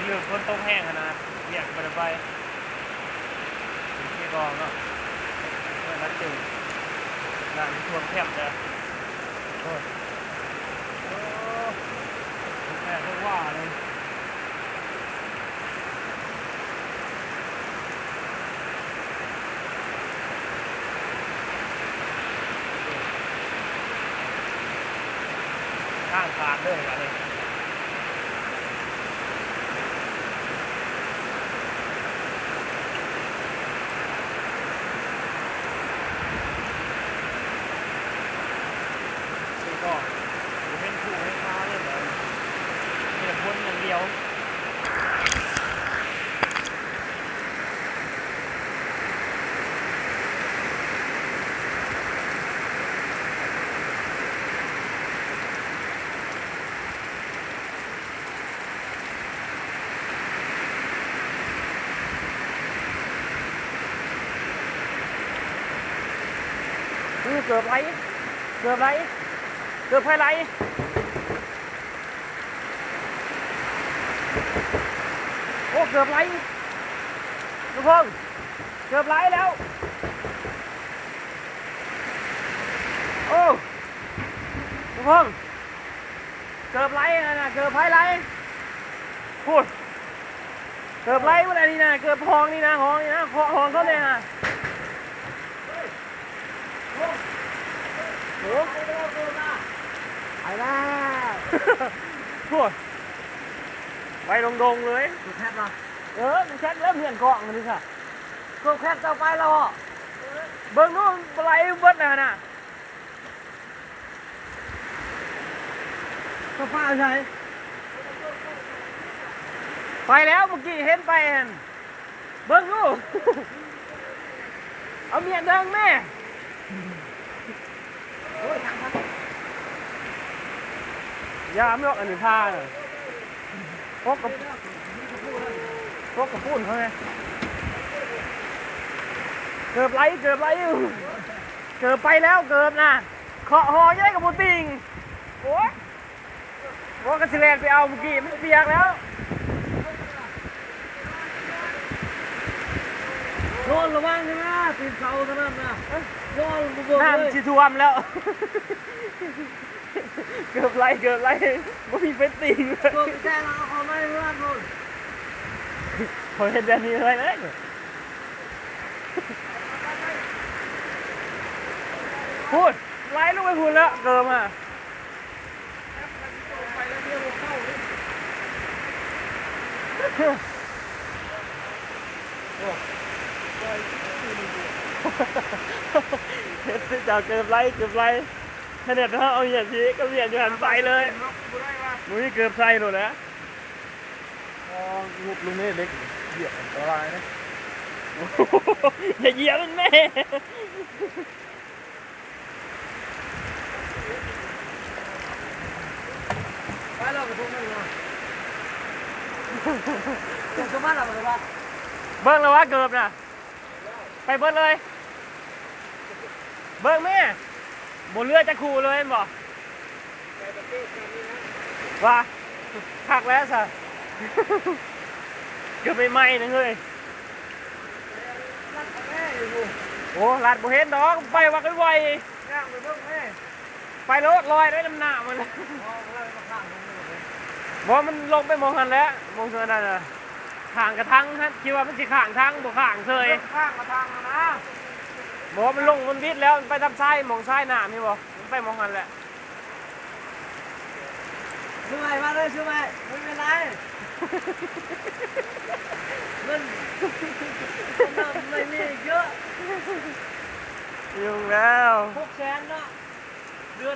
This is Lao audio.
ມື້ຝົນຕົກແຮງຫັ້ນນະ ວຽກກໍບໍ່ໄດ້ໄປ ເຮັດອອກເນາະ ເພື່ອນັດເຈີ ນ້ຳຖ້ວມແຄມເດີ ໂອ້ຍ ແມ່ນວ່າເລີຍ. ທາງຂາດເລີຍບາດນີ້ ນີ້ກໍບໍ່ເຫັນພູເຫັນຜາເລີຍບາດນີ້ ມີແຕ່ຝົນຢ່າງດຽວ. ເອີ ເກີບໄຫຼ ເກີບໄຫຼ ເກີບໃຜໄຫຼ. ໂອ້ ເກີບໄຫຼ ລຸງພົງ ເກີບໄຫຼແລ້ວ ໂອ້ ລຸງພົງ ເກີບໄຫຼຫັ້ນນະ ເກີບໃຜໄຫຼ ພຸ້ນ ເກີບໄຫຼໝົດອັນນີ້ນະ ເກີບຫ້ອງນີ້ນະ ຫ້ອງນີ້ນະ ເຄາະຫ້ອງເຂົາແດ່ຫາ. ໂອ້ ໄປແລ້ວ ໂອ້ຍ ໄປດົງໆເລີຍ ໂຕແຄດເນາະ ເອີ ໂຕແຄດແລ້ວ ເຮືອນກ້ອງນີ້ຊະ ໂຕແຄດເຈົ້າໄປແລ້ວເບາະ ເບິ່ງດູ ໄຫຼເບິດແລ້ວຫັ້ນນະ. ສະພາບໃດ ໄປແລ້ວ ເມື່ອກີ້ເຫັນໄປຫັ້ນ ເບິ່ງດູ ເອົາເມຍເດີງແມ່ ຍາມດອກອັນນີ້ພານະ ພວກກະ ພວກກະປຸ້ນເຂົາແມ່ ເກີບໄຫຼ ເກີບໄຫຼ ເກີບໄປແລ້ວ ເກີບນະ ເຄາະຫໍ່ຈັ່ງໃດກໍບໍ່ຕິ່ງ ໂອ້ຍ ບໍ່ ກໍຊິແລ່ນໄປເອົາ ເມື່ອກີ້ມັນປຽກແລ້ວ ນອນລະວັງນະ ຕີນເສົາເທົ່ານັ້ນນະ ນອນບໍ່ເບິ່ງເລີຍ ນ້ຳຊິຖ້ວມແລ້ວ ເກີບໄຫຼ ເກີບໄຫຼ ບໍ່ມີເປັນຕິ່ງເລີຍ ເກີບແຕ່ລະເອົາເຂົ້າໃນເຮືອນພຸ້ນ ເຂົາເຮັດແບບນີ້ເລີຍເລີຍ ພຸ້ນ ໄຫຼລົງໄປພຸ້ນແລ້ວ ເກີບມາ ເຮັດຄືເຈົ້າ ເກີບໄຫຼ ເກີບໄຫຼ ຂະໜາດເຮົາເອົາຫຍັງຊິ ກໍຫຍັງຢູ່ຫັ້ນໄປເລີຍ ບໍ່ມີເກີບໃສ່ໂລດແຫຼະ ອໍ ງຸບລົງເດ້ເຫຼັກ ຢຽບອັນຕະລາຍເດ້ ຢ່າຢຽບມັນແມ່. ໄປແລ້ວກະທົງນັ້ນນະ ເປັນສະມາລະບໍ່ວະ ເບິ່ງແລ້ວວະເກີບນະ ໄປເບິດເລີຍ ເບິ່ງແມ່ ບໍ່ເຫຼືອຈັກຄູ່ເລີຍແມ່ນບໍ່ ວ່າ ຄັກແລ້ວຊະ ເກືອບໃໝ່ໆ ນະເຮີ້ຍ ໂອ້ ລັດບໍ່ເຫັນດອກ ໄປວັກໄວໆ ຍ່າງໄປເບິ່ງແມ່ ໄປໂລດ ລອຍໄດ້ນຳໜ້າມັນ ບໍ່ ມັນລົງໄປໝ່ອງຫັ້ນແຫຼະ ໝ່ອງເຮືອນຫັ້ນນະ ຂ້າງກະທັງຫັ້ນ ຄິດວ່າມັນຊິຂ້າງທາງ ບໍ່ຂ້າງເສີຍ ຂ້າງກະທັງຫັ້ນນະ ບໍ່ ມັນລົງ ມັນວິດແລ້ວ ມັນໄປທາງຊາຍ ໝ່ອງຊາຍນ້ຳເຫັນບໍ່ ມັນໄປໝ່ອງຫັ້ນແຫຼະ. ຊື້ໃໝ່ມາເລີຍ ຊື້ໃໝ່ ບໍ່ມີເວລາ ເງິນ ເງິນນຳໄດ້ມີເຍອະ ຫຍຸ້ງແລ້ວ ຫົກແສນເນາະ.